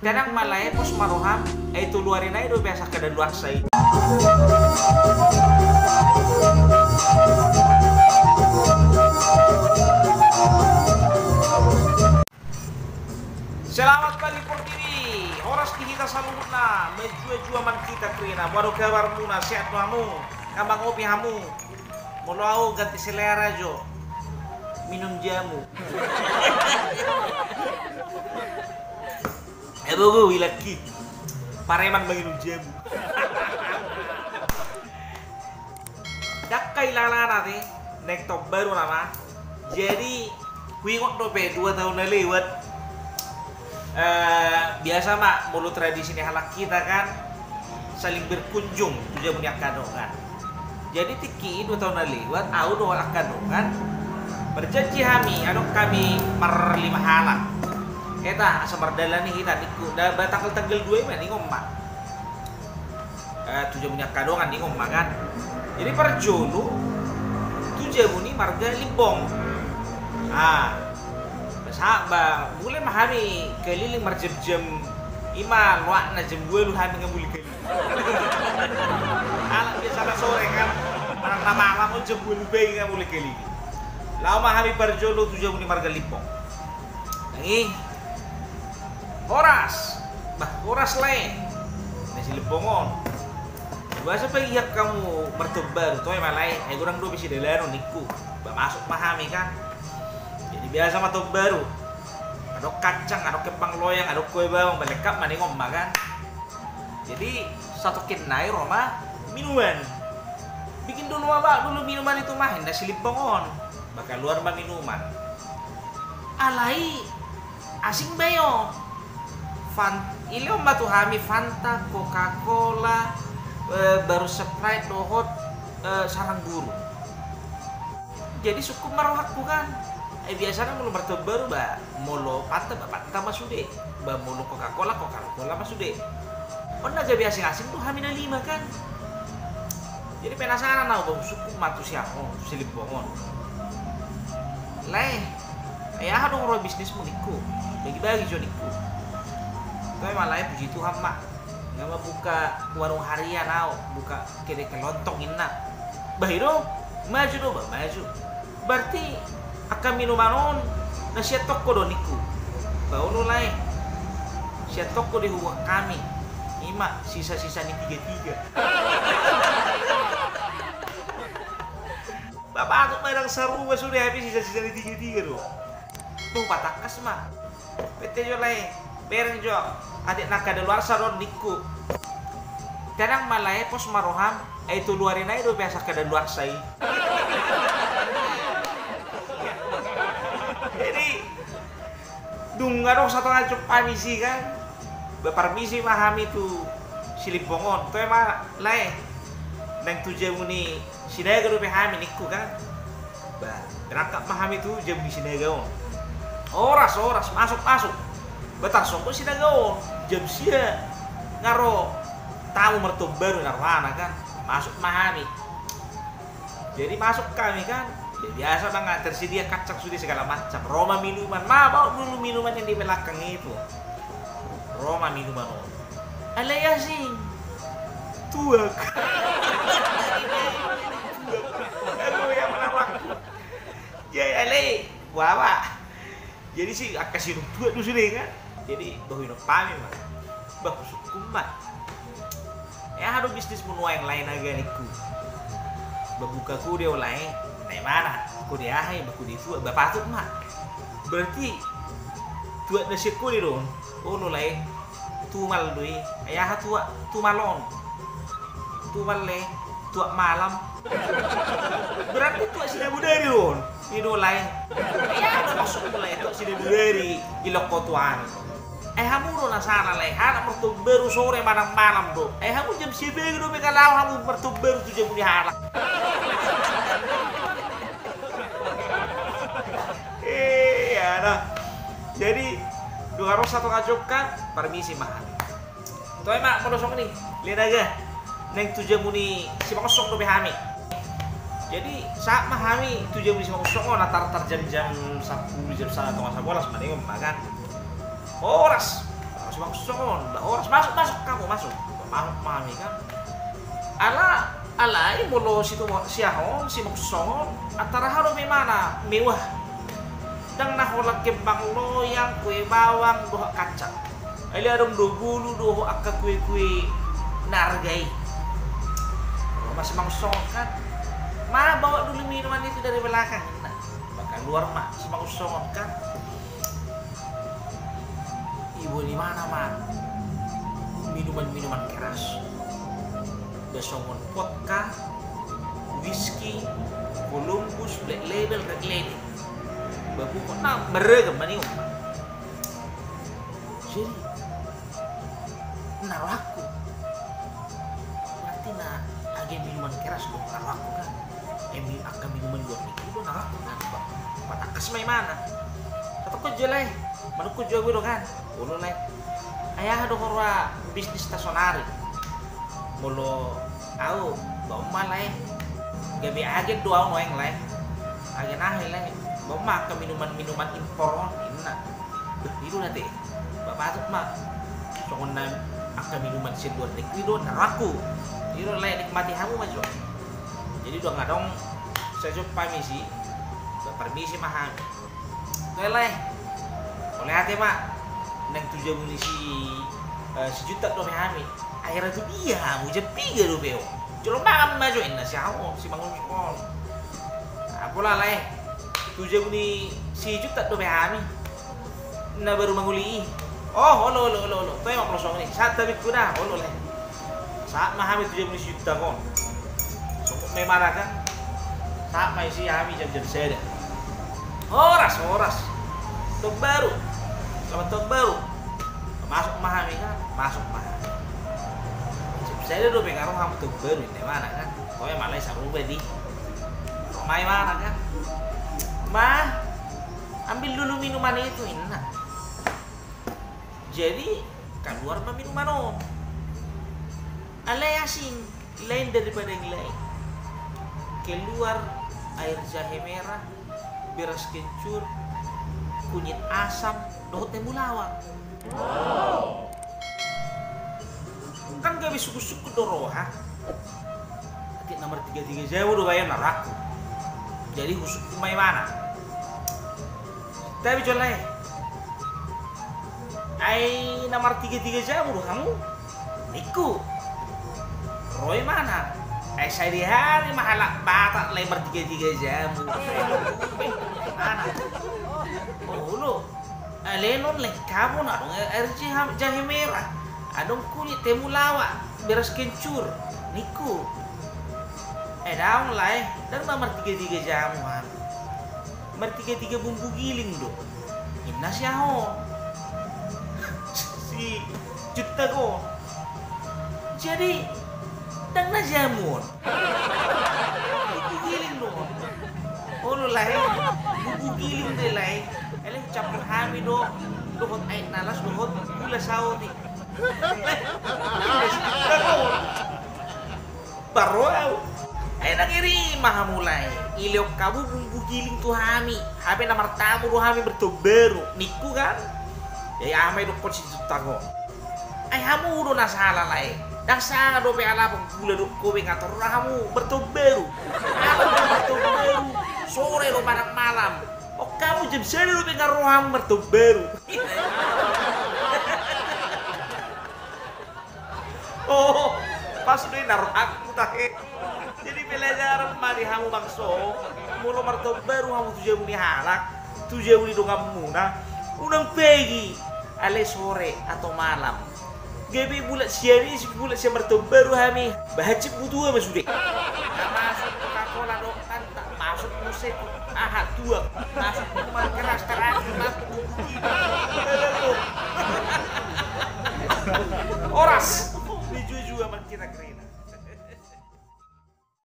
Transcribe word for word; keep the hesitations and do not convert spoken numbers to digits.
Tenang ma lae, pos ma roham, ai tolu ari nai do biasa kada luar sai. Selamat pagi Portibi, horas di hita saluhutna, menjua-jua man hita kerina, molo kabarmuna sehat do hamu, nga mangopi hamu, molo au ganti selera jo, minum jamu. Ebogo ilaki, pareman manginum jamu. Dakka ilalana te, naeng taon baru nama. Jadi huingot dope dua taon na lewat. Eh, biasa ma molo tradisi ni halak hita kan, saling berkunjung tu jabu ni angka dongan. Jadi tingki i dua taon na lewat, au dohot angka dongan, berjanji hami, adong hami marlima halak. Eta asa mardalan i hita ningku, da ba tanggal tanggal dua i ma ningon ma. Eh, tu jabu ni angka dongan ningon ma kan. Jadi parjolo tu jabu ni marga Limbong. Ah, sahat ba mulai ma hami keliling marjam-jam, ima loakna jam dua lu hami nga mulai keliling. Halak biasa na sore kan, manang na malam on jam dua lu be nga mulai keliling. Laho ma hami parjolo tu jabu ni marga Limbong. Nang i horas, bah horas lae, na si Limbong on. Boasa pe ihat hamu martaon baru, toe ma lae, ai godang dope sidalanon ningku. Ba masuk ma hami kan. Jadi biasa ma taon baru, adong kacang, adong kembang loyang, adong kue bawang, ba lengkap ma ningon ma kan. Jadi satongkin nai ro ma minuman. Bikin dulu abak dulu minuman itu mah, inda si Limbong on. Ba kaluar ma minuman. Alai asing be on. Fan-, ilehon ma tu hami Fanta, Coca-Cola, eh, baru Sprite dohot, eh, Sarang Burung. Jadi sungkun ma rohangku kan. Eh, biasana molo martaon baru ba, molo Fanta ba Fanta ma sude, ba molo Coca-Cola, Coca-Cola ma sude. On na gabe asing-asing do hami na lima kan. Jadi penasaran au, ba husungkun ma tu si aha on, tu si Limbong on. Lae, ai aha do ro bisnismu ningku? Bagi-bagi jo ningku. Toe ma lae, puji Tuhan ma. Nga mambuka warung harian au, buka kedai kelontong inna. Bah i do, maju do ba maju. Berarti angka minuman on na sian toko do ningku? Ba olo lae, sian toko do hubuat hami. Ima sisa-sisa ni tiga-tiga. Ba patut ma dang saruba sude, hami sisa-sisa ni tiga-tiga do. Bah patangkas ma. Pete jo lae, bereng jo, atik na kadaluarsa do on ningku. Tenang ma lae, pos ma roham, ai tolu ari nai do biasa kadaluarsa i. Jadi dung adong satonga jom hami disi kan, ba parmisi ma hami tu si Limbong on, toe ma lae, naeng tu jabu ni Sinaga dope hami ningku kan. Ba berangkat ma hami tu jabu ni Sinaga on. Horas, horas, masuk, masuk. Ba tarsonggot Sinaga on jam sia nga ro tamu martaon baru na rohana kan. Masuk ma hami. Jadi masuk hami kan. Ya, biasa ma nga tersedia kacang sude segala macam. Ro ma minuman, ma bawa dulu minuman yang di belakang itu. Ro ma minuman on. Alai asing. Tuak. Aduh, ya mana waktu. Ya, alai, wawa. Jadi si angka sinum tuak do sude kan. Jadi bah huinum hami ma. Bah husungkun ma. Ai aha do bisnismu nuaeng lae, na ga ningku? Ba buka kode au lae. Na i mana? Kode aha i? Ba kode tuak. Ba patut ma. Berarti tuak na sian kode do on. Olo lae. Tumal do i. Ai aha tuak tumal on? Tumal lae, tuak malam. Berarti tuak sidabodari do on. I do lae. Ai aha do maksudmu lae tuak sidabodari? Ilok ho tu an. Ai hamu do na sala lae, halak martaon baru sore manang malam do. Ai hamu jam sia bege dope nga laho hamu martaon baru tu jabu ni halak? Iya nah. Jadi dung adong satonga jom kan, parmisi ma hami. Toe ma molo songon i, Lenaga, naeng tu jabu ni Simangunsong dope hami. Jadi sahat ma hami tu jabu ni Simangunsong on, antar-antar jam-jam sampulu, jam sada, tonga sabolas ma ningon ma kan. Horas. Simangunsong on, bah, horas, masuk, masuk hamu, masuk. Masuk ma hami kan. Ala, alai molo si tu, si aha on, simangunsong on, antara aha do pe imana, mewah. Ndang na holan kembang loyang, kue bawang, dohot kacang. Alai adong do bolu dohot angka kue-kue na arga i. Ro ma simangunsong on kan. Ma, bawa dulu minuman itu dari belakang. Nah, ba kaluar ma simangunsong on kan. Iboli ma na ma minuman-minuman keras. Ba songon vodka, whisky, Columbus, Black Label, Red Label. Ba pokokna beragam ma nion. Jadi, na rohangku. Berarti na age minuman keras do na rohangku kan. Eh, mi-, angka minuman luar negeri do na rohangku kan. Ba, patangkas ma imana. Kata ko jo lae, manungkun jo ahu do kan. Olo lae. Ai aha do ho roha bisnis ta sonari? Molo ahu, ba on ma lae. Gabe agen do ahu nuaeng lae. Agen aha lae? Ba on ma angka minuman-minuman impor on, inna. Bah, i do na te. Ba patut ma. Songon na angka minuman sian luar negeri do na rohangku. I do lae, nikmati hamu ma jo. Jadi dung adong, sai jumpa misi. Ba permisi ma hami. Toe lae. Mauliate ma. Naeng tu jabu ni si, eh, si Juntak dope hami. Ai ra tu dia hamu, jam piga dope on. Jolo mangan ma jo, inna si ahu, simangunsong on. Apo lae. Tu jabu ni si Juntak dope hami. Na baru mangoli i. Oh, olo, olo, olo, olo. Toe ma molo songon i. Sahat tabingku da, olo lae. Sahat ma hami tu jabu ni si Juntak on. Songkop ma imana kan. Sahat ma isi hami jam-jam sada. Horas, horas. Taon baru. Selamat taon baru. Masuk ma hami kan. Masuk ma hami. Jam sada dope nga ro hamu taon baru, inna imana kan. Toe ma lae, saruba di. Ro ma imana kan. Ma, ambil dulu minuman itu, inna. Jadi, kaluar ma minuman on. Alai asing, lain daripada yang lain. Keluar air jahe merah, beras kencur, kunyit asam, dohot temulawak. Kan gabe sungkun-sungkun do roha. Atik na martiga-tiga jabu do baen na rohangku. Jadi husungkun ma imana. Tapi jo lae. Ai na martiga-tiga jabu do hamu? Ningku. Ro imana. Ai sadihari ma halak Batak lae martiga-tiga jabu. Imana. Olo. Alai on lengkap on, adong air jahe, jahe merah, adong kunyit, temulawak, beras kencur, ningku. Eh, daong lae, ndang na martiga-tiga jabu hami. Martiga-tiga bumbu giling do. Inna si ahu on. Si Juntak on. Jadi, ndang na jamu on. Bumbu giling do on. Olo lae, bumbu giling do lae. Alai campur hami do, dohot aek na las, dohot gula saotik. Ba ro ahu. Ai ndang i rima hamu lae. Ilehon hamu bumbu giling tu hami. Hape na martamu do hami martaon baru. Ningku kan. Jadi aha ma idokkon si Juntak on? Ai hamu do na sala lae. Ndang sanga dope alap gula dohot kopi nga torus hamu martaon baru. Hamu martaon baru sore do manang malam. On hamu jam sada dope nga ro hamu martaon baru. Oh, pas do i na rohangku tahe. Jadi pelajaran ma di hamu bangso. Molo martaon baru hamu tu jabu ni halak, tu jabu ni donganmuna, unang pagi, alai sore atau malam. Gabe bulat sian i, bulat sian martaon baru hami. Bahat si butua ma sude. Na masuk Coca-Cola do kan, tak masuk muse tu aha, tuak, masuk minuman keras, terakhir masuk bumbu giling. Horas.